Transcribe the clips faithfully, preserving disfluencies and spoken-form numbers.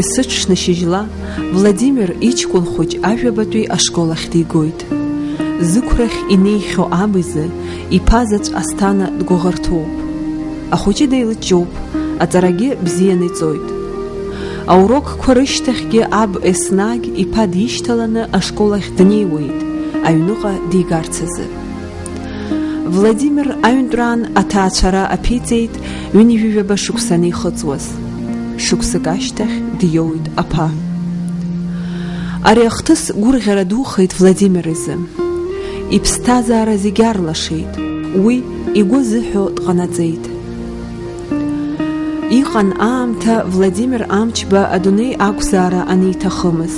Есыҽны шьыжьла Владимир иҷкәын хәыҷ ажәабатәи ашкол ахь дигоит. Зықәрахь инеихьоу аб изы иԥа заҵә Асҭана дгәыӷырҭоуп. Ахәыҷы деилыҷҷоуп, аҵарагьы бзианы иҵоит. Аурокқәа рышьҭахьгьы аб еснагь иԥа дишьҭаланы ашкол ахь днеиуеит, аҩныҟа дигарц азы. Владимир аҩнтәраан аҭаацәара аԥиҵеит ҩынҩажәижәаба шықәса анихыҵуаз. Шықәсык ашьҭахь диоуит аԥа. Ари ахҭыс гәырӷьара духеит Владимир изы. Иԥсҭазаара зегь арлашеит, уи игәы зыҳәо дҟанаҵеит. Иҟан аамҭа Владимир Амчба адунеи ақәзаара аниҭахымыз.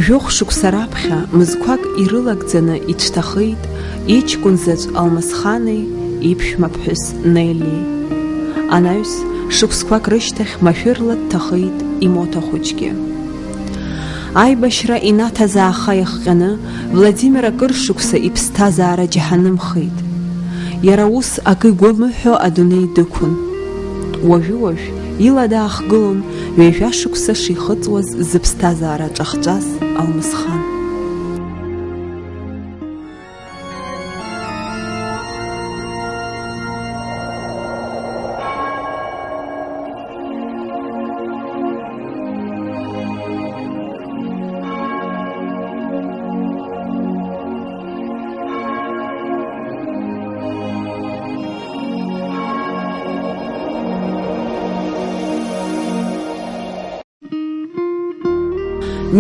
Жәохә шықәса раԥхьа мызқәак ирылагӡаны ицәҭахеит иҷкәын заҵә Алмысхани иԥшәма ԥҳәыс Нелли. Анаҩс шықәсқәак рышьҭахь машәырла дҭахеит имоҭа хәыҷгьы. Аибашьра инаҭаз ааха иахҟьаны Владимир акыр шықәса иԥсҭазаара џьаҳанымхеит. Иара ус акы игәы амыҳәо адунеи дықәын. Уажәы-уажә ила даахгылон ҩажәа шықәса шихыҵуаз зыԥсҭазаара ҿахҵәаз Алмысхан.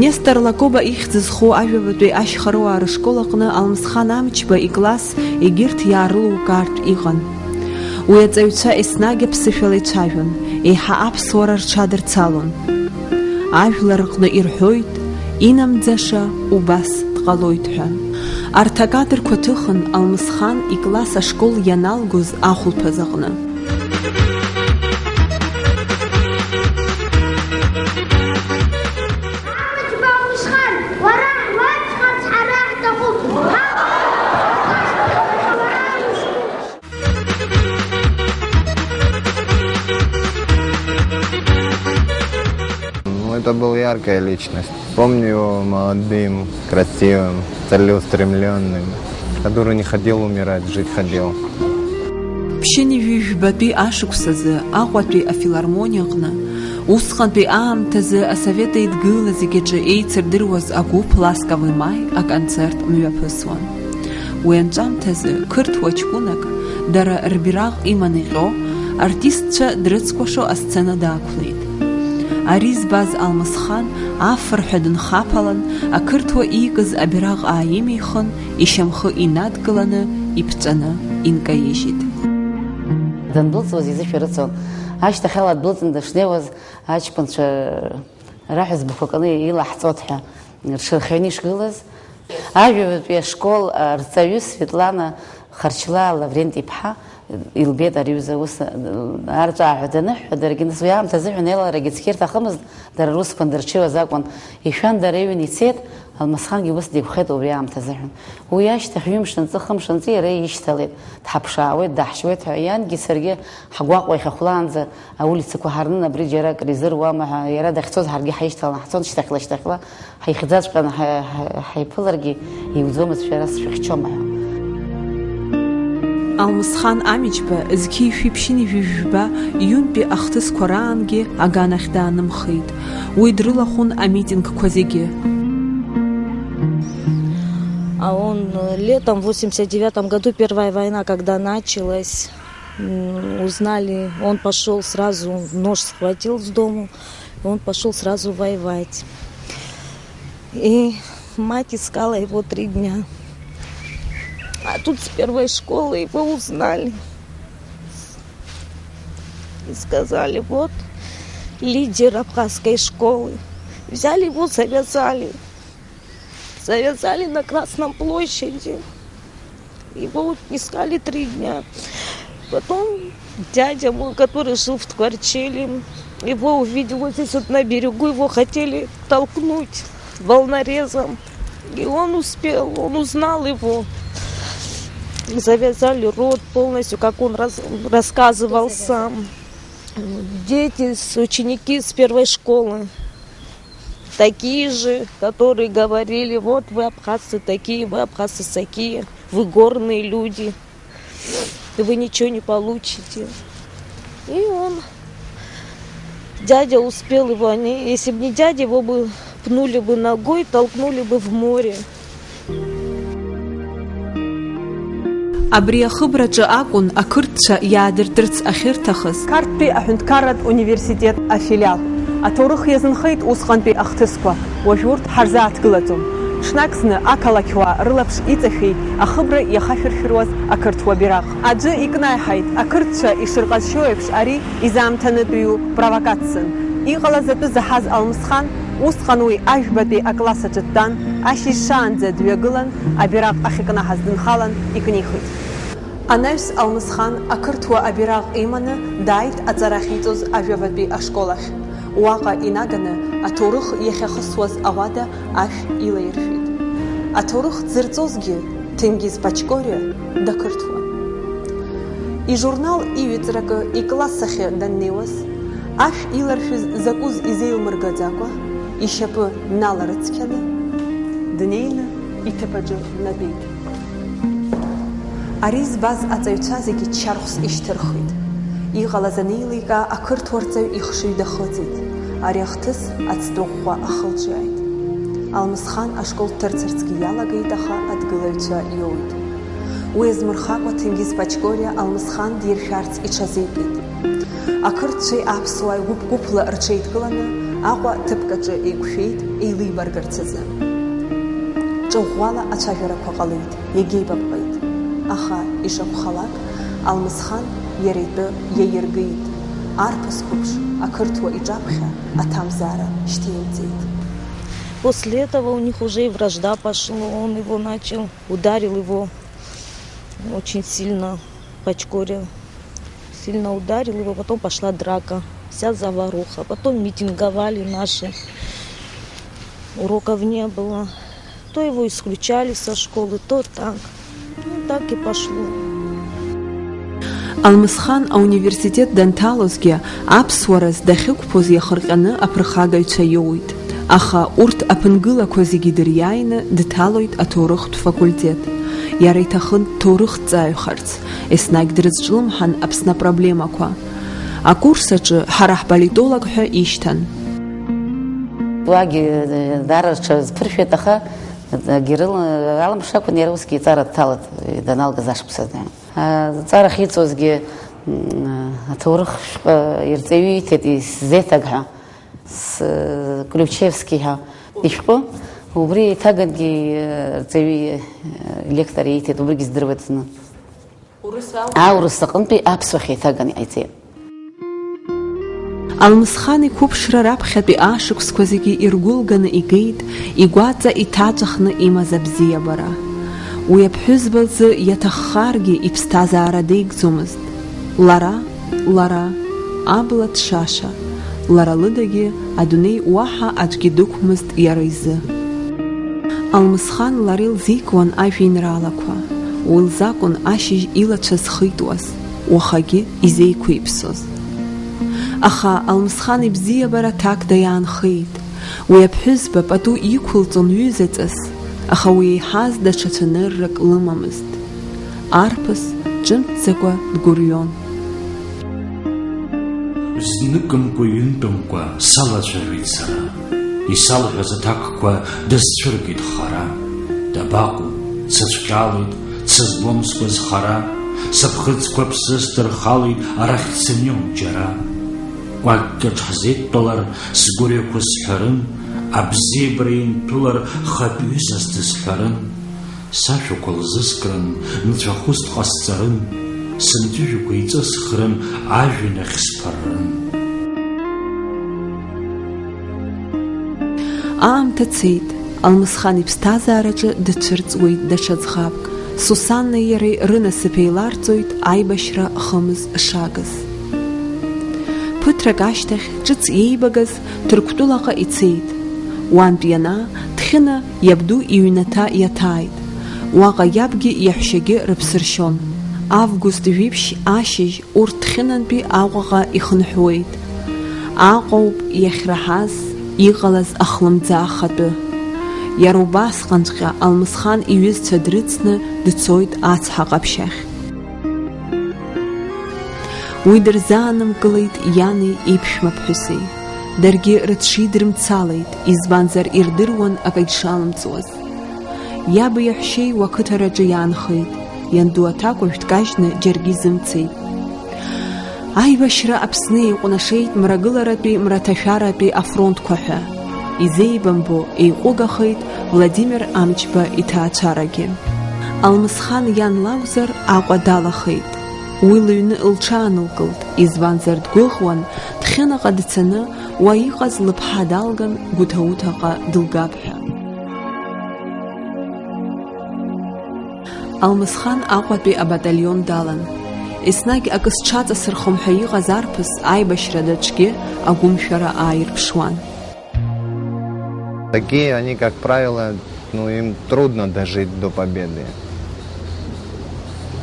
Нестор Лакоба ихьӡ зху ажәабатәи ашьхаруаа рышкол аҟны Алмысхан Амчба икласс егьырҭ иаарылукаартә иҟан. Уи аҵаҩцәа еснагь аԥсышәала ицәажәон, еиҳа аԥсуара рҽадырцалон. Ажәлар рҟны ирҳәоит, инамӡаша убас дҟалоит ҳәа. Арҭ акадрқәа ҭыхын Алмысхан икласс ашкол ианалгоз ахәылԥаз аҟны. Амчба Алмысхан, уара уаҵәхарц ҳара ҳҭахуп. Ну, это был яркая личность. Помню его молодым, красивым, целеустремлённым, который не хотел умирать, жить хотел. Ԥшьынҩажәи жәбатәи ашықәсазы Аҟәатәи афилармониаҟны, усҟантәи аамҭазы Асовет Еидгыла зегьаҿы еицырдыруаз агәыԥ Ласковый май аконцерт мҩаԥысуан. Уи анҵәамҭазы қырҭуа ҷкәынак, дара рбираҟ иманы иҟьо, артистцәа дрыцкәашо асцена даақәлеит. Ари збаз Алмысхан афырҳәа дынхаԥалан, ақырҭуа иикыз абираҟ ааимихын, ишьамхы инадкыланы, иԥҵәаны инкаижьит. Дандәылҵуаз изышәа рыцын. Ашьҭахьала ддәылҵны дышнеиуаз, аҷкәынцәа раҳәызбақәа кны илаҳҵоит ҳәа рҽырхианы ишгылаз, ажәабатәи ашкол арҵаҩы Светлана Харчлаа Лаврент-иԥҳа илбеит ари аҩыза ус арҵәааҳәа даныҳәҳәа, даргьы нас уи аамҭа азыҳәан еиларагьы цқьа ирҭахымызт, дара русқәа андырҽеиуаз акәын. Ишәан, дара ҩын ицеит, Алмысхангьы ус дигәхеит убри аамҭа азыҳәан. Уи ашьҭахь ҩымш анҵы, хымш анҵы иара ишьҭалеит, дҳаԥшаауеит, даҳшьуеит ҳәа, иангьы саргьы ҳгәаҟуа ихьахәлаанӡа аулицақәа ҳарнын, абри џьара акризыруама ҳәа, иара дахьцоз ҳаргьы ҳаишьҭалан ҳцон шьҭахьла-шьҭахьла, ҳаихьӡаҵәҟьаны ҳа-, ҳа-, ҳаиԥыларгьы иуӡомызт, шәара сшәыхьчома ҳәа. Алмысхан Амичба зқьи шәи ԥшьынҩажәи жәба июньтәи ахҭысқәа раангьы аганахь даанымхеит. Уи дрылахәын амитингқәа зегьы. А он, э, летом в восемьдесят девятом году первая война, когда началась, м, узнали, он пошёл сразу, нож схватил с дому, и он пошёл сразу воевать. И мать искала его три дня. А тут с первой школы его узнали. И сказали: «Вот лидер абхазской школы». Взяли его, завязали. Завязали на Красном площади. Его вот искали три дня. Потом дядя мой, который жил в Тхварчеле, его увидел вот здесь вот на берегу, его хотели толкнуть волнорезом. И он успел, он узнал его. Завязали рот полностью, как он рас-, рассказывал сам. Дети, с- ученики с первой школы, такие же, которые говорили: «Вот вы, абхазцы, такие, вы, абхазцы, сякие, вы горные люди, вы ничего не получите». И он, дядя успел его, они, если бы не дядя, его бы пнули бы ногой, толкнули бы в море. Абри ахыбраҿы акәын ақырҭцәа иаадыртырц ахьырҭахыз. Қарҭтәи аҳәынҭқарратә университет афилиал. Аҭоурых иазынхеит усҟантәи ахҭысқәа, уажә урҭ ҳарзааҭгылаӡом. Ҽнак зны ақалақьуаа рылаԥш иҵашәеит ахыбра иахашәыршәыруаз ақырҭуа бираҟ. Аӡәы икнаиҳаит, ақырҭцәа ишырҟазшьоу еиԥш, ари изаамҭанытәиу провокациан. Иҟалаз атәы заҳаз Алмысхан, усҟан уи ажәбатәи акласс аҿы дтәан, ашьыжь шаанӡа дҩагылан, абираҟ ахькнаҳаз дынхалан икнихит. Анаҩс Алмысхан ақырҭуа абираҟ иманы дааит аҵара ахьиҵоз ажәабатәи ашкол ахь. Уаҟа инаганы аҭоурых иахьахысуаз ауада ашә илаиршәит. Аҭоурых дзырҵозгьы Ҭенгиз Пачкориа дақырҭуан. Ижурнал иҩыҵракы икласс ахьы даннеиуаз, ашә иларшәыз закәыз изеилмыргаӡакәа, ишьапы наларыцқьаны, днеины иҭыԥ аҿы днатәеит. Ари збаз аҵаҩцәа зегьы ччархәс ишьҭырхит. Иҟалаз анеиликаа, ақырҭуа рҵаҩ ихшыҩ дахыҵит. Ари ахҭыс ацҭәы ӷәӷәа ахылҿиааит. Алмысхан ашкол дҭырцарцгьы иалагеит, аха адгылаҩцәа иоуит. Уи азмырхакәа, Ҭенгиз Пачкориа Алмысхан диршәарц иҽазикит. Ақырҭцәеи аԥсуааи гәыԥ-гәыԥла рҽеидкыланы, Аҟәа ҭыԥк аҿы еиқәшәеит, еилибаргарц азы. Ҿыӷәӷәала ацәажәарақәа ҟалеит, иагьеибабҟеит. Аха, ишакәхалак, Алмысхан иара итәы иаиргеит, арԥыс қәыԥш ақырҭуа иҿаԥхьа аҭамзаара шьҭеимҵеит. После этого у них уже и вражда пошла, он его начал, ударил его очень сильно, Пачкориа сильно ударил его, потом пошла драка, вся заваруха, потом митинговали наши, уроков не было, то его исключали со школы, то так, ну так и пошло. Алмысхан ауниверситет данҭалозгьы, аԥсуараз дахьықәԥоз иахырҟьаны аԥырхагаҩцәа иоуит. Аха урҭ аԥынгылақәа зегьы дыриааины дҭалоит аҭоурыхтә факультет. Иара иҭахын дҭоурыхҭҵааҩхарц, еснагь дрызҿлымҳан Аԥсны апроблемақәа. Акурс аҿы ҳара ҳполитолог ҳәа ишьҭан. Уагьы даара рҽазԥыршәеит, аха акгьы рыла-, алымшакәан иара усгьы иҵара дҭалеит, даналгаз ашықәсазы. Аҵара ахьиҵозгьы, м, аҭоурых шәҟәы ирҵаҩы иҭеит, исзеиҭаг ҳәа, с-, Ключевски ҳәа ишәҟәы, убри еиҭагангьы, э, рҵаҩы, э, лектор ииҭеит, убригьы здыруеит зны. Аурыс аҟынтәи аԥсуахь еиҭаганы иҟаиҵеит. Алмысхан иқәыԥшра раԥхьатәи ашықәсқәа зегьы иргәылганы игеит, игәаҵа иҭаҵәахны имаз абзиабара. Уи аԥҳәызба лзы иаҭаххаргьы иԥсҭазаара деигӡомызт. Лара, лара, абла ҭшаша, лара лыдагьы адунеи уаҳа аӡәгьы дықәмызт иара изы. Алмысхан лара илзикуан ажәеинраалақәа, уи лзакәын ашьыжь илацәа зхитуаз, уахагьы изеиқәиԥсоз. Аха Алмысхан ибзиабара ҭакда иаанхеит, уи аԥҳәызба пату иқәылҵон ҩызаҵас, аха уи еиҳаз даҽа цәаныррак лымамызт. Арԥыс ҿымҭӡакәа дгәырҩон. Зныкымкәа-ҩынтәымкәа салацәажәеит сара, исалҳәаз аҭакқәа дысцәыргеит хара. Дабаҟоу? Дсыцәҟьалеит, дсызлом сгәазхара, сыԥхыӡқәа ԥсыс дырхалеит, арахь дсымион џьара. Кәакьк аҿ ҳзеидтәалар, сгәырҩақәа сҳәарын, абзиабара инҭәылар, хатә ҩызас дысҳәарын. Сашәақәа лзыскрын, нцәахәыс дҟасҵарын, сымҵәыжәҩақәа еиҵысхрын, ажәҩан ахь сԥыррын. Аамҭа цеит, Алмысхан иԥсҭазаараҿы дцәырҵуеит даҽа ӡӷабк, Сусаннеи иареи рынасыԥ еиларҵоит аибашьра хымз шагыз. Ԥыҭрак ашьҭахь ҿыц иеибагаз Ҭырқәтәылаҟа ицеит. Уантә ианаа, Ҭхьына иабду иҩнаҭа иаҭааит. Уаҟа иабгьы иаҳәшьагьы рыԥсы ршьон. Август жәиԥшь ашьыжь урҭ Ҭхьынантәи Аҟәаҟа ихынҳәуеит. Аҟәа ауп иахьраҳаз, иҟалаз ахлымӡаах атәы. Иара убасҟанҵәҟьа Алмысхан иҩызцәа дрыцны дцоит ацҳа ҟаԥшь ахь. Уи дырзаанымкылеит иани иԥшәмаԥҳәыси. Даргьы рыҽшидырмцалеит, избанзар ирдыруан акагь шалымҵуаз. Иаби иаҳәшьеи уа қыҭараҿы иаанхеит, ианду аҭакәажә дкажьны џьаргьы изымцеит. Аибашьра Аԥсны еиҟәнашеит мрагыларатәи мраҭашәаратәи афронтқәа ҳәа. Изеибамбо еиҟәыгахеит Владимир Амҷба иҭаацәарагьы. Алмысхан иан лакәзар, Аҟәа далахеит. Уи лыҩны лҽаанылкылт, избанзар дгәыӷуан, Ҭхьынаҟа дцаны, уа иҟаз лыԥҳа далган, Гәыҭауҭаҟа дылгап ҳәа. Алмысхан Аҟәатәи абаталион далан. Еснагь акы сҽаҵасырхом ҳәа иҟаз арԥыс аибашьра даҿгьы агәымшәара ааирԥшуан. Такие, они, как правило, ну, им трудно дожить до победы.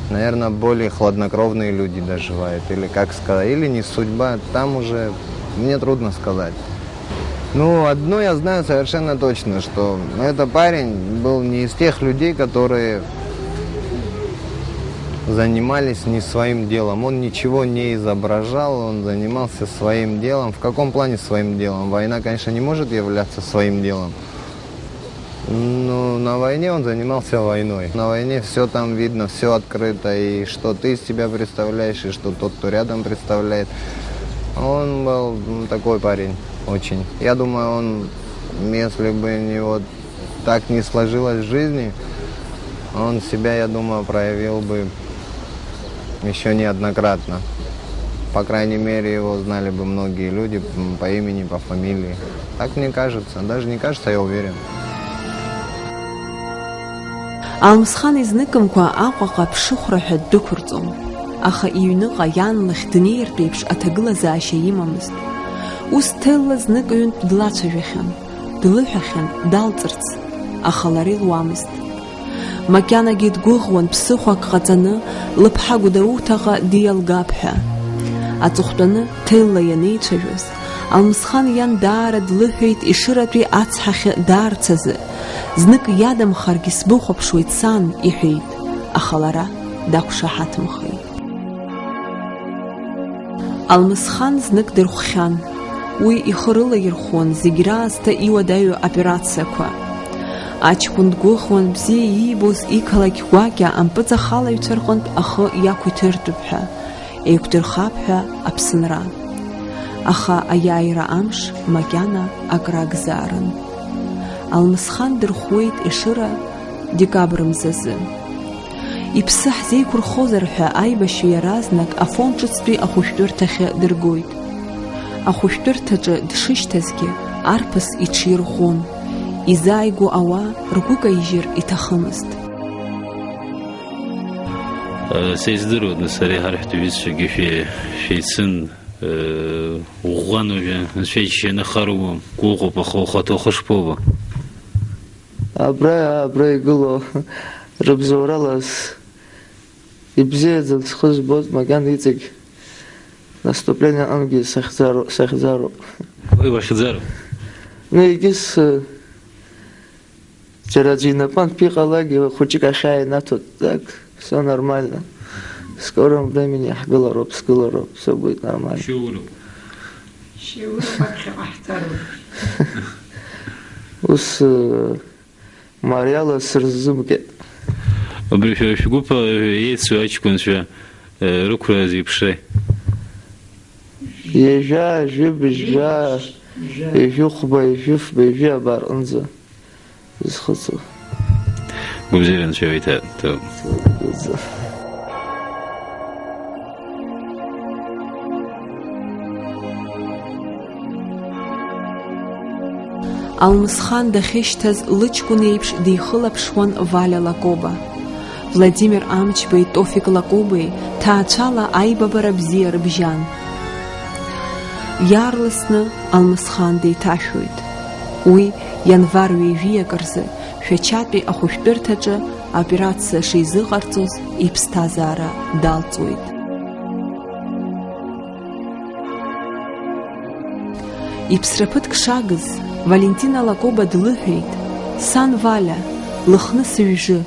Наверное, более хладнокровные люди доживают, или, как сказать, или не судьба, там уже мне трудно сказать. Ну, одно я знаю совершенно точно, что этот парень был не из тех людей, которые занимались не своим делом. Он ничего не изображал, он занимался своим делом. В каком плане своим делом? Война, конечно, не может являться своим делом. Ну, на войне он занимался войной. На войне все там видно, все открыто, и что ты из себя представляешь, и что тот, кто рядом, представляет. Он был, м, такой парень очень. Я думаю, он, если бы не вот так не сложилось в жизни, он себя, я думаю, проявил бы еще неоднократно. По крайней мере, его знали бы многие люди, м, по имени, по фамилии. Так мне кажется. Даже не кажется, я уверен. Алмысхан изныкымкәа Аҟәаҟа ԥшыхәра ҳәа ддәықәырҵон, аха иҩныҟа иан лахь днеиртә еиԥш аҭагылазаашьа имамызт. Ус Ҭелла знык ҩынтә длацәажәахьан, длыҳәахьан далҵырц, аха лара илуамызт. Макьанагьы дгәыӷуан ԥсыхәак ҟаҵаны лыԥҳа Гәдоуҭаҟа диалгап ҳәа. Аҵыхәтәаны Ҭелла ианеицәажәоз, Алмысхан иан даара длыҳәеит Ешыратәи ацҳахьы даарц азы, знык иадамхаргьы сбыхәаԥшуеит, сан, иҳәеит, аха лара дақәшаҳаҭымхеит. Алмысхан знык дырхәхьан. Уи ихы рылаирхәуан зегь раасҭа иуадаҩу аоперациақәа. Аҷкәын дгәыӷуан бзиа иибоз иқалақь гәакьа ампыҵахалаҩцәа рҟынтә ахы иақәиҭыртәып ҳәа, еиқәдырхап ҳәа Аԥсынра. Аха аиааира амш макьана акрагзаарын. Алмысхан дырхәуеит Ешыра декабр мзазы. Иԥсы ҳзеиқәырхозар ҳәа аибашьҩы иаразнак Афон ҿыцтәи ахәышәтәырҭахьы дыргоит. Ахәышәтәырҭаҿы дшышьҭазгьы, арԥыс иҽирӷәӷәон. Изааигәоу ауаа ргәы каижьыр иҭахымызт. Э, са издыруан, нас ари ҳарҭ ҩызцәагьы шәе-, шәеицын, э, уӷәӷәан уажәы, анцәа иџьшьаны ахароума, гәыӷуп, аха ухаҭа ухы шԥоубо? Абра, абра игылоу рыбзоурала с-, ибзиаӡам схы збоит, макьана иҵегь наступление аҟынгьы сахьӡароу-, сахьӡароуп. Уи уахьӡароуп. Ну, егьыс, э, џьара аӡәы инапы анҭәы иҟалак, хәыҷык ахьаа инаҭоит, так, всё нормально. В скором времени иаҳгылароуп, сгылароуп, всё будет нормально. Шьоуроуп. Шьоуроуп, аԥхьаҟа ҳцароуп. Ус, э, мариала сырзымкит. Убри шәара шәгәыԥ, э, еицу аҷкәынцәа, э, рықәра зеиԥшреи? Ҩажәа, ҩажәи быжьба, ҩажәи хәба, ҩажәи фба, ҩажәи абарҟынӡа. Зхыҵуа. Гәыбзиара анцәа иҭа-, ҭоуп. Алмысхан дахьышьҭаз лыҷкәын еиԥш дихылаԥшуан Валиа Лакоба. Владимир Амҷбеи Тофик Лакобеи ҭаацәала аибабара бзиа рыбжьан. Иаарласны Алмысхан деиҭашәоит. Уи ианвар ҩажәиак рзы Шәачатәи ахәышәтәырҭаҿы Аоперациа шизыҟарҵоз иԥсҭазаара далҵуеит. Иԥсра ԥыҭк шагыз, Валентина Лакоба длыҳәеит, "Сан Валиа, Лыхны сыжәжы,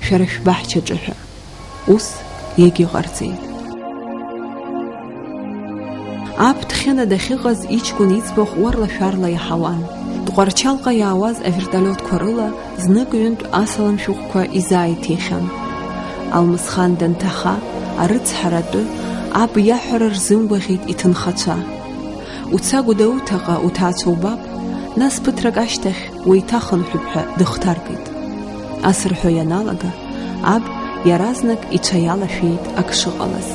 шәара шәбаҳчаҿы" ҳәа. Ус иагьыҟарҵеит. Аб Ҭхьына дахьыҟаз иҷкәын иӡбахә уарлашәарла иаҳауан. Тҟәарчалҟа иаауаз авертолиотқәа рыла знык-ҩынтә асалам шәҟәқәа изааиҭихьан. Алмысхан данҭаха, арыцҳара атәы, аб иаҳәара рзымгәаӷьит иҭынхацәа. "Уца Гәдоуҭаҟа уҭаацәа убап, нас ԥыҭрак ашьҭахь уеиҭахынҳәып" ҳәа дыхҭаркит. Асырҳәо ианалага, аб иаразнак ицәа иалашәеит ак шыҟалаз.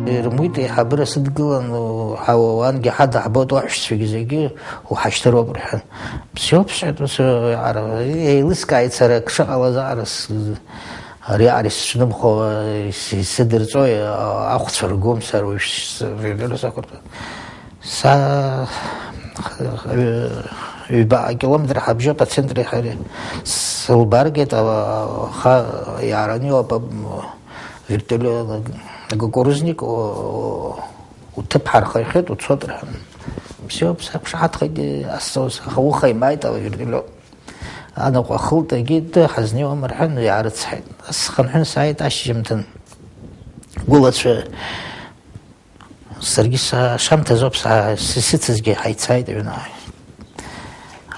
Ирымуит, еиҳабыра сыдгылан, уҳа-, уангьы ҳадаҳбоит, уаҳәшьцәагьы зегьы уҳашьҭыроуп рҳәан. Всё, всё, это всё, ара, еилыскааит сара ак шыҟалаз аара с-, ари аара исцәнымхо, ис-, исыдырҵои, а-, ахәцәа ргом сара уажә с-, с-, сақәырҭәа. Са, ҩба-, километр ҳабжьоуп ацентри ҳареи. Сылбаргеит, а-, аха иаараны иоуп, а-, вертолиот, кукурузник, о-, о-, уҭыԥ ҳархаҩхеит, уцот рҳәан. Всё, сақәшаҳаҭхеит, асҵоз, аха уха имааит ала вертолиот. Анаҟә ахылт, егьит, ҳазнеиуам рҳәан, иаарыцҳаит. Схынҳәын сааит ашьжьымҭан. Гәылацәа, саргьы са-, шамҭазоуп са-, сысыцызгьы ҳаицааит аҩны.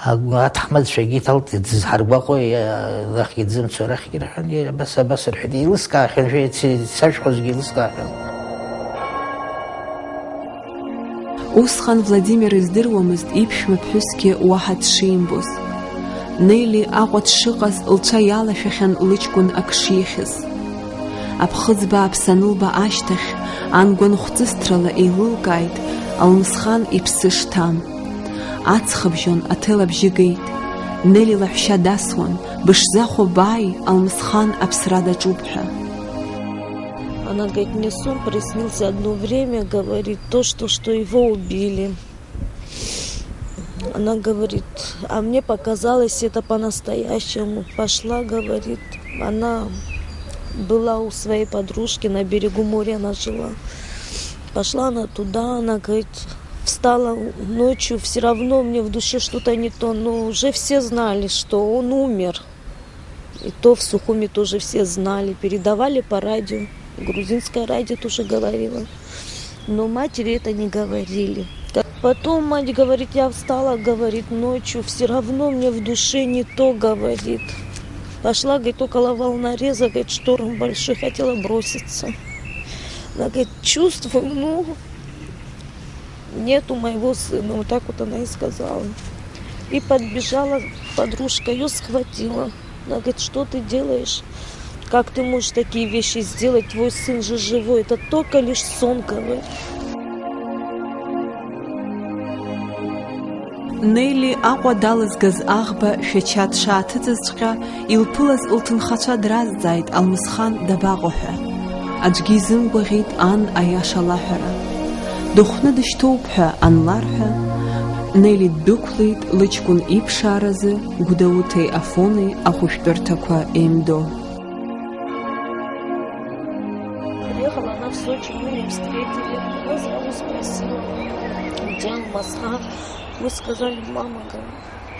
Агәы аҭаҳмадцәагьы иҭалт, дызҳаргәаҟуеи, а, арахьгьы дзымцо, арахьгьы рҳәан, е, абас, абас рҳәеит, еилыскаахьан, шәа-, ици-, сашәхәазгьы еилыскаахьан. Усҟан Владимир издыруамызт иԥшәма ԥҳәысгьы уаҳа дшимбоз. Нели Аҟәа дшыҟаз лцәа иалашәахьан лыҷкәын ак шихьыз. Аԥхыӡ бааԥс анылба ашьҭахь, ан гәынхәҵысҭрала еилылкааит Алмысхан иԥсы шҭам. Аҵхыбжьон аҭел абжьы геит. Нели лаҳәшьа дасуан, "Бышзахәо бааи, Алмысхан аԥсра даҿуп" ҳәа. Она говорит: "Мне сон приснился одно время, говорит, то, что, что его убили". Она говорит: "А мне показалось это по-настоящему". Пошла, говорит, она была у своей подружки на берегу моря, она жила. Пошла она туда, она говорит, встала ночью, все равно мне в душе что-то не то, но уже все знали, что он умер. И то в Сухуми тоже все знали, передавали по радио, грузинское радио тоже говорило. Но матери это не говорили. Как потом мать говорит, я встала, говорит, ночью, все равно мне в душе не то, говорит. Пошла, говорит, около волнореза, говорит, шторм большой, хотела броситься. Она говорит, чувствую, ну, нету моего сына, вот так вот она и сказала. И подбежала подружка, ее схватила. Она говорит, что ты делаешь? Как ты можешь такие вещи сделать? Твой сын же живой, это только лишь сон, говорит. Нели Аҟәа далызгаз аӷба Шәача дшааҭыҵызҵәҟьа, илԥылаз лҭынхацәа дразҵааит Алмысхан дабаҟоу ҳәа. Аӡәгьы изымгәаӷьит ан аиаша лаҳәара. Дыхәны дышьҭоуп ҳәа анларҳәа, Нели ддәықәлеит лыҷкәын иԥшааразы Гәдоуҭеи Афонеи ахәышәтәырҭақәа еимдо. Приехала она в Сочи, мы не встретили. Она сразу спросила, где Алмасхан. Мы сказали, мама, говорит,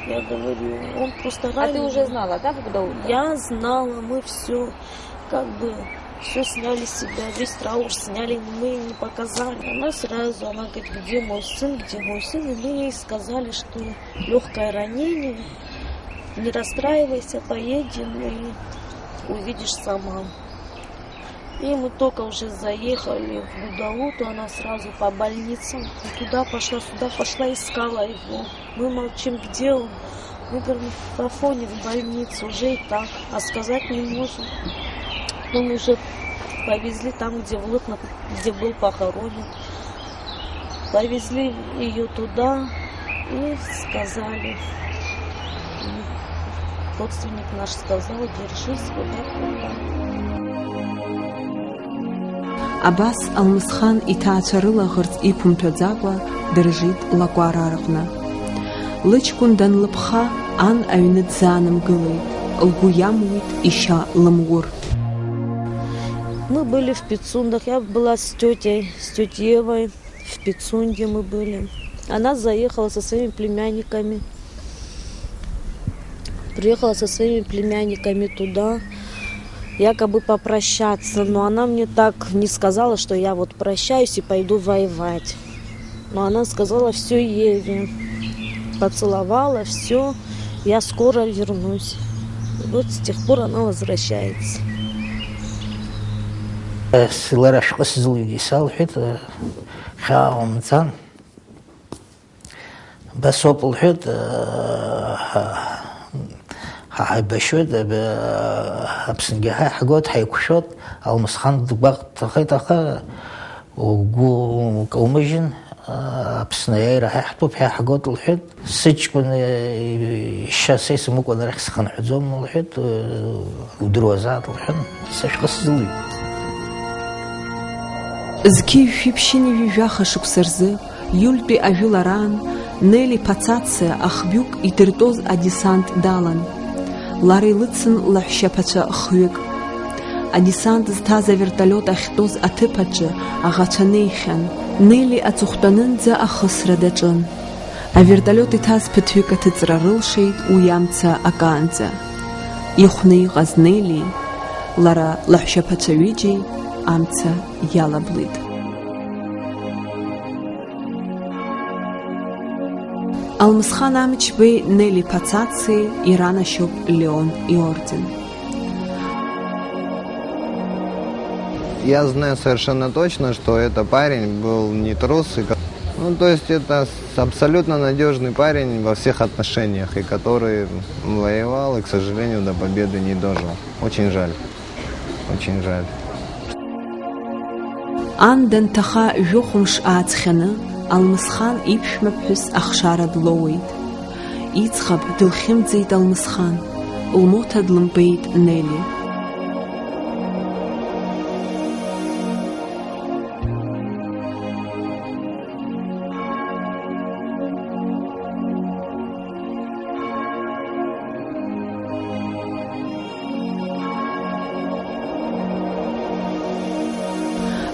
я говорю, он просто раненый. А ты уже знала, да, в Гудауте? Я знала, мы все, как бы, все сняли с себя, весь траур сняли, мы не показали. Она сразу, она говорит, где мой сын, где мой сын, и мы ей сказали, что легкое ранение, не расстраивайся, поедем и увидишь сама. И мы только уже заехали в Гудауту, она сразу по больницам. Туда пошла, сюда пошла, искала его. Мы молчим, где он? Мы говорим, в Афоне, в больнице, уже и так. А сказать не можем. Потом уже повезли там, где в Лыхно, где был похоронен. Повезли ее туда и сказали, родственник наш сказал, держись, вот так, вот так. Абас Алмысхан иҭаацәа рылаӷырӡ иқәымҭәаӡакәа дыржит Лакәара рҟны. Лыҷкәын данлыԥха, ан аҩны дзаанымгылеит. лгәы иамуит ишьа лымгәыр. Мы были в Пицундах, я была с тетей, с тетей Евой. В Пицунде мы были. Она заехала со своими племянниками. Приехала со своими племянниками туда, якобы попрощаться. Но она мне так не сказала, что я вот прощаюсь и пойду воевать. Но она сказала все Еве. Поцеловала, все, я скоро вернусь. И вот с тех пор она возвращается. Силара шәҟәы сзылҩит, исалҳәеит, хьаа умҵан. Убас ауп лҳәеит, ҳа, ҳа ҳаибашьуеит, Аԥсынгьы ҳаи ҳгоит, ҳаиқәшәоит, Алмысхан дгәаҟ дҭахеит, аха угәы каумыжьын, Аԥсны аиааира ҳаиҳҭоуп, ҳаиҳгоит лҳәеит. Сыҷкәын ишьа са исымукәан арахь схынҳәӡом лҳәеит, удыруазаап лҳәан, са шәҟәы сзылҩит. Зқьи жәшәи ԥшьынҩажәи жәаха шықәса рзы, иультәи ажәылараан, Нели Пацациа ахҩык идыртәоз адесант далан. Лара илыцын лаҳәшьаԥацәа хҩык. Адесант зҭаз аверталиот ахьтәоз аҭыԥ аҿы аӷацәа неихьан. Нели аҵыхәтәанынӡа ахысра даҿын. Аверталиот иҭаз ԥыҭҩык аҭыҵра рылшеит уи амца акаанӡа. Ихәны иҟаз Нели, лара лаҳәшьаԥацәа ҩыџьеи амца иалаблит. Алмысхан Амчбеи Нели Пацациеи иранашьоуп Леон иорден. Я знаю совершенно точно, что это парень был не трус. И ко- Ну, то есть это с- абсолютно надежный парень во всех отношениях, и который воевал, и, к сожалению, до победы не дожил. Очень жаль. Очень жаль. Ан данҭаха жәохәымш ааҵхьаны, Алмысхан иԥшәмаԥҳәыс ахшара длоуеит. Иӡӷаб дылхьымӡеит Алмысхан, лмоҭа длымбеит Нели.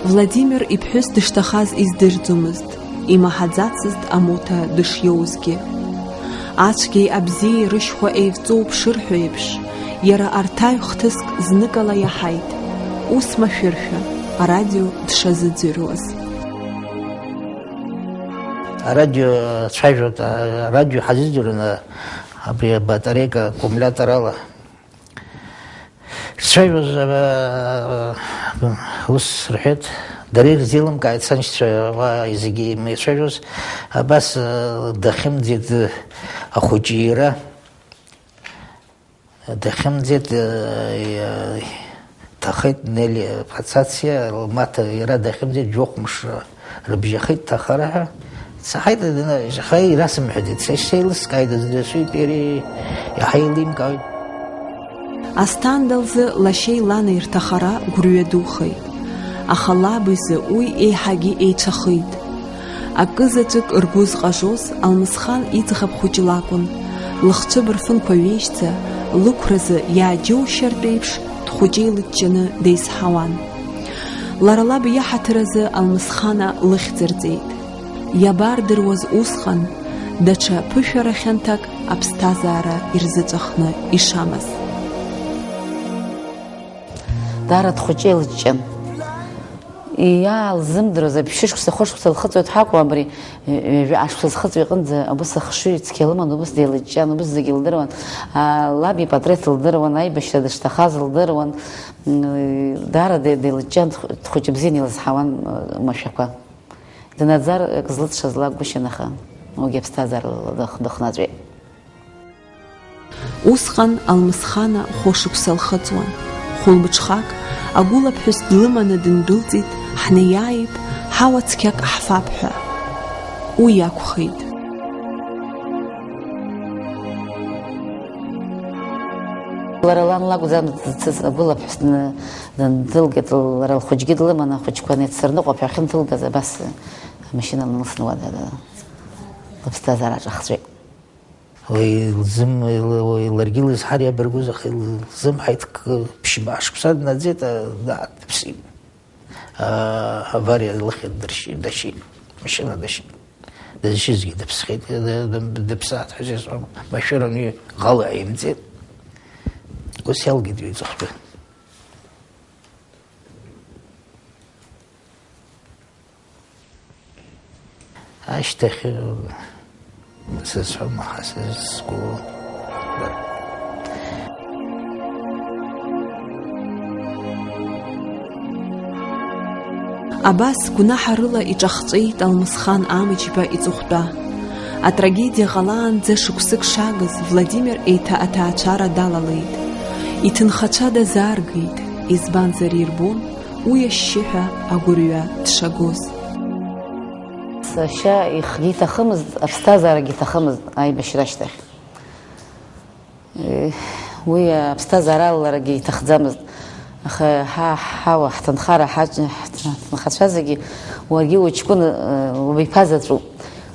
Владимир иԥҳәыс дышҭахаз издырӡомызт, имаҳаӡацызт амоҭа дышиоузгьы. Ацәгьеи абзиеи рышьхәа еивҵоуп шырҳәо еиԥш, иара арҭаҩ хҭыск зныкала иаҳаит, ус машәыршәа, арадио дшазыӡырҩуаз. Арадио цәажәоит, арадио ҳазыӡырҩуан абри абатарейка аккумулиаторала. Шцәажәоз, аа, ус рҳәеит, дара ирзеилымкааит саншьцәа уа зегьы имеицәажәоз, абас, аа, дахьымӡеит, ахәыҷы иара. Дахьымӡеит, э, э, ҭахеит Нели Пацациа, лмаҭа иара дахьымӡеит, жәохә мшы рыбжьахеит ҭахара ҳәа. Дцахеит, дна-, аха ирасымҳәаӡеит, са исеилыскааит, дызҩасуеит иара, иаҳа еилимкаауеит. Асҭанда лзы лашьеи лани рҭахара гәырҩа духеит, аха лаб изы уи еиҳагьы еицәахеит. Акы заҵәык ргәы зҟажоз Алмысхан иӡӷаб хәыҷы лакәын, лыхцәы бырфынқәа ҩежьӡа, лықәразы иааџьоушьартә еиԥш, дхәыҷы илыҷҷаны деизҳауан. Лара лаб иаҳаҭыр азы Алмысхана лыхьӡырҵеит. Иабардыруаз усҟан, даҽа ԥышәара хьанҭак аԥсҭазаара ирзыҵәахны ишамаз. Даара дхәыҷы илыҷҷан. Иаалзымдыруаз, аԥшьышықәса, хәышықәса лхыҵуеит ҳәа акәу, абри ҩажәа ашықәса зхыҵуа иҟынӡа, убыс ахшыҩ цқьа лыман, убыс деилыҷҷан, убыс зегьы лдыруан. А, лаб ипатреҭ лдыруан, аибашьра дышҭахаз лдыруан. М, даара де-, деилыҷҷан, дх-, дхәыҷы бзианы илызҳауан, м, машәақәа. Днаӡар, ак злыҵшаз лакәгәышьан, аха уигьы аԥсҭазаарала дых-, дыхнаҵәеит. Усҟан Алмысхана хәышықәса лхыҵуан. Хәылбыҽхак агәылаԥҳәыс длыманы дындәылҵит, ҳнеиааит, ҳауа цқьак ҳфап ҳәа. Уи акәхеит. Лара лан лакәӡам дцыз, агәылаԥҳәыс дны-, дындәылгеит, лара лхәыҷгьы длыманы ахәыҷқәа неицырныҟәап ҳәа ахьынҭылгаз абас амашьына лнылсны уа да-, да-, лыԥсҭазаара аҿахҵәеит. Уи лзым-, уи ларгьы лызҳар иабаргәыз, аха илзымҳаит, ԥшьба шықәса днаӡеит, а, да, дыԥсит. А, авариа лыхьӡ дыршьит, дашьит, машьына дашьит. Дызшьызгьы дыԥсхеит, д-, д-, дыԥсаат ҳәа сызҳәом. Машәыраны иҟала имҵеит. Ус иалгеит уи иҵыхәтәы. Ашьҭахь, сызҳәом, аха сызқәыло. Абас гәнаҳарыла иҿахҵәеит Алмысхан Амҷба иҵыхәтәа. Атрагедиа ҟалаанӡа шықәсык шагыз Владимир еиҭа аҭаацәара далалеит. Иҭынхацәа дазааргеит, избанзар ирбон уи ашьшьыҳәа агәырҩа дшагоз. Сашьа ихгьы иҭахымызт, аԥсҭазаарагьы иҭахымызт аибашьра ашьҭахь. Уи аԥсҭазаара алаларагьы иҭахӡамызт. Аха ҳа, ҳауа, ҳҭынхара, ҳаҷ-, ҳҭынхацәа зегьы уаргьы уҷкәын, э, убиԥазаҵәуп.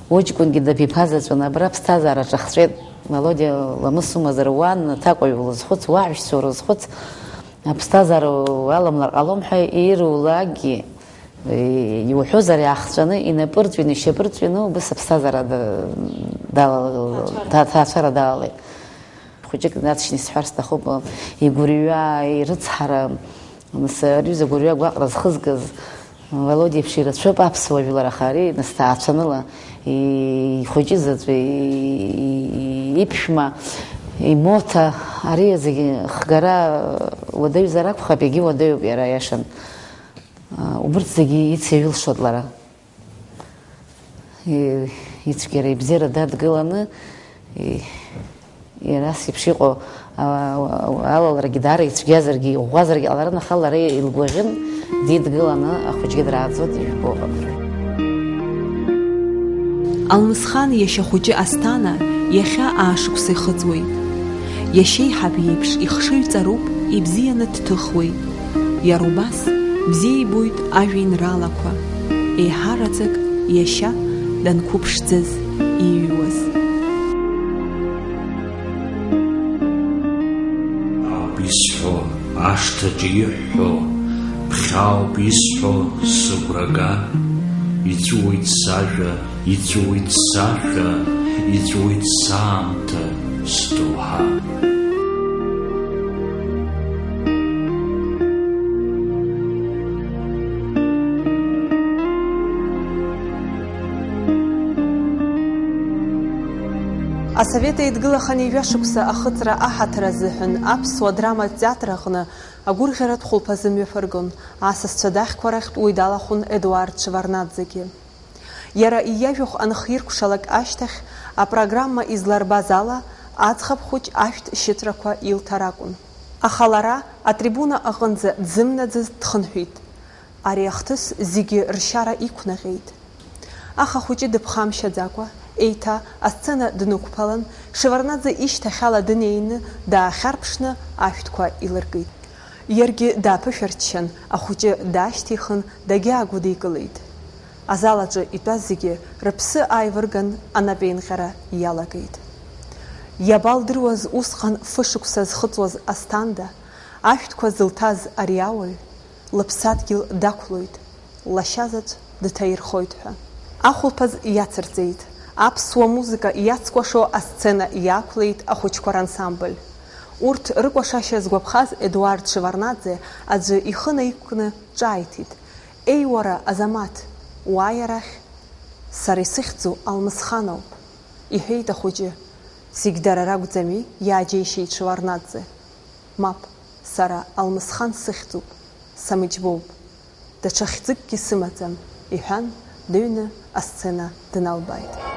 Уҷкәынгьы дабиԥазаҵәын, абра аԥсҭазаара ҿахҵәеит. Володиа ламыс умазар, уан аҭакәажә улызхәыц, уаҳәшьцәа урызхәыц. Аԥсҭазаара уаламлар ҟалом ҳәа ирулакгьы, иуҳәозар, иаахҵәаны, инапы ырҵәины, ишьапы ырҵәины, убыс аԥсҭазаара да-, дала-, Аҭаацәара. Ҭа-, ҭаацәара далалеит. Хәыҷык наҵшьны исҳәар сҭахуп, игәырҩа, ирыцҳара, нас, ари аҩыза гәырҩа гәаҟра зхызгаз, Володиа иеиԥш ирацәоуп аԥсуа жәлар, аха ари нас ҭаацәаныла ихәыҷы заҵәы, и-, и-, иԥшәма, имоҭа, ари зегьы хгара уадаҩзар акәхап, егьи уадаҩуп иара, аиашан. Убырҭ зегьы ицеиҩылшоит лара. И-, ицәгьара ибзиара дадгыланы, и-, Иара ас еиԥш иҟоу, а, а, алаларагьы даара ицәгьазаргьы, иӷәӷәазаргьы ҟаларын, аха лара илгәаӷьын, дидгыланы ахәыҷгьы драаӡо дыжәбо ыҟан. Алмысхан иашьа хәыҷы Асҭана иахьа аашықәса ихыҵуеит. Иашьеиҳаб иеиԥш ихшыҩ ҵаруп, ибзианы дҭыхуеит. Иара убас бзиа ибоит ажәеинраалақәа, еиҳараӡак иашьа данқәыԥшӡаз ииҩуаз. Ауп исҳәо, ашҭаҿы иҳәҳәо, ԥхьаауп исҳәо, сыгәра га, иҵәуеит сажәа, иҵәуеит сашәа, иҵәуеит саамҭа, сдоуҳа. Асовет Еидгылахьан ҩажәа шықәса ахыҵра аҳаҭыр азыҳәан аԥсуа драматә театр аҟны агәырӷьаратә хәылԥазы мҩаԥыргон, асасцәа дахьқәа рахьтә уи далахәын Едуард Шеварднаӡегьы. Иара иажәахә анхиркәшалак ашьҭахь, апрограмма изларбаз ала, аӡӷаб хәыҷ ашәҭ шьыҵәрақәа илҭар акәын. Аха лара атрибуна аҟынӡа дзымнаӡаз дхынҳәит. Ари ахҭыс зегьы ршьара иқәнаҟьеит. Аха ахәыҷы дыԥхамшьаӡакәа, еиҭа асцена днықәԥалан, Шеварднаӡе ишьҭахьала днеины, даахьарԥшны ашәҭқәа илыркит. Иаргьы дааԥышәарччан, ахәыҷы даашьҭихын, дагьаагәыдикылеит. Азал аҿы итәаз зегьы рыԥсы ааивырган, анапеинҟьара иалагеит. Иабалдыруаз усҟан фышықәса зхыҵуаз Асҭанда, ашәҭқәа зылҭаз ари ауаҩ, лыԥсадгьыл дақәлоит, лашьа заҵә дҭаирхоит ҳәа. Ахәылԥаз иацырҵеит, аԥсуа музыка иацкәашо асцена иаақәлеит ахәыҷқәа рансамбль. Урҭ рыкәашашьа згәаԥхаз Едуард Шеварднаӡе аӡәы ихы наиқәкны ҿааиҭит, Еи, уара, Азамаҭ, уааи арахь, сара исыхьӡу Алмысхан ауп, иҳәеит ахәыҷы. Зегь дара ракәӡами, иааџьеишьеит Шеварднаӡе. Мап, сара Алмысхан сыхьӡуп, самыџьбоуп, даҽа хьӡыкгьы сымаӡам, иҳәан, дыҩны асцена дналбааит.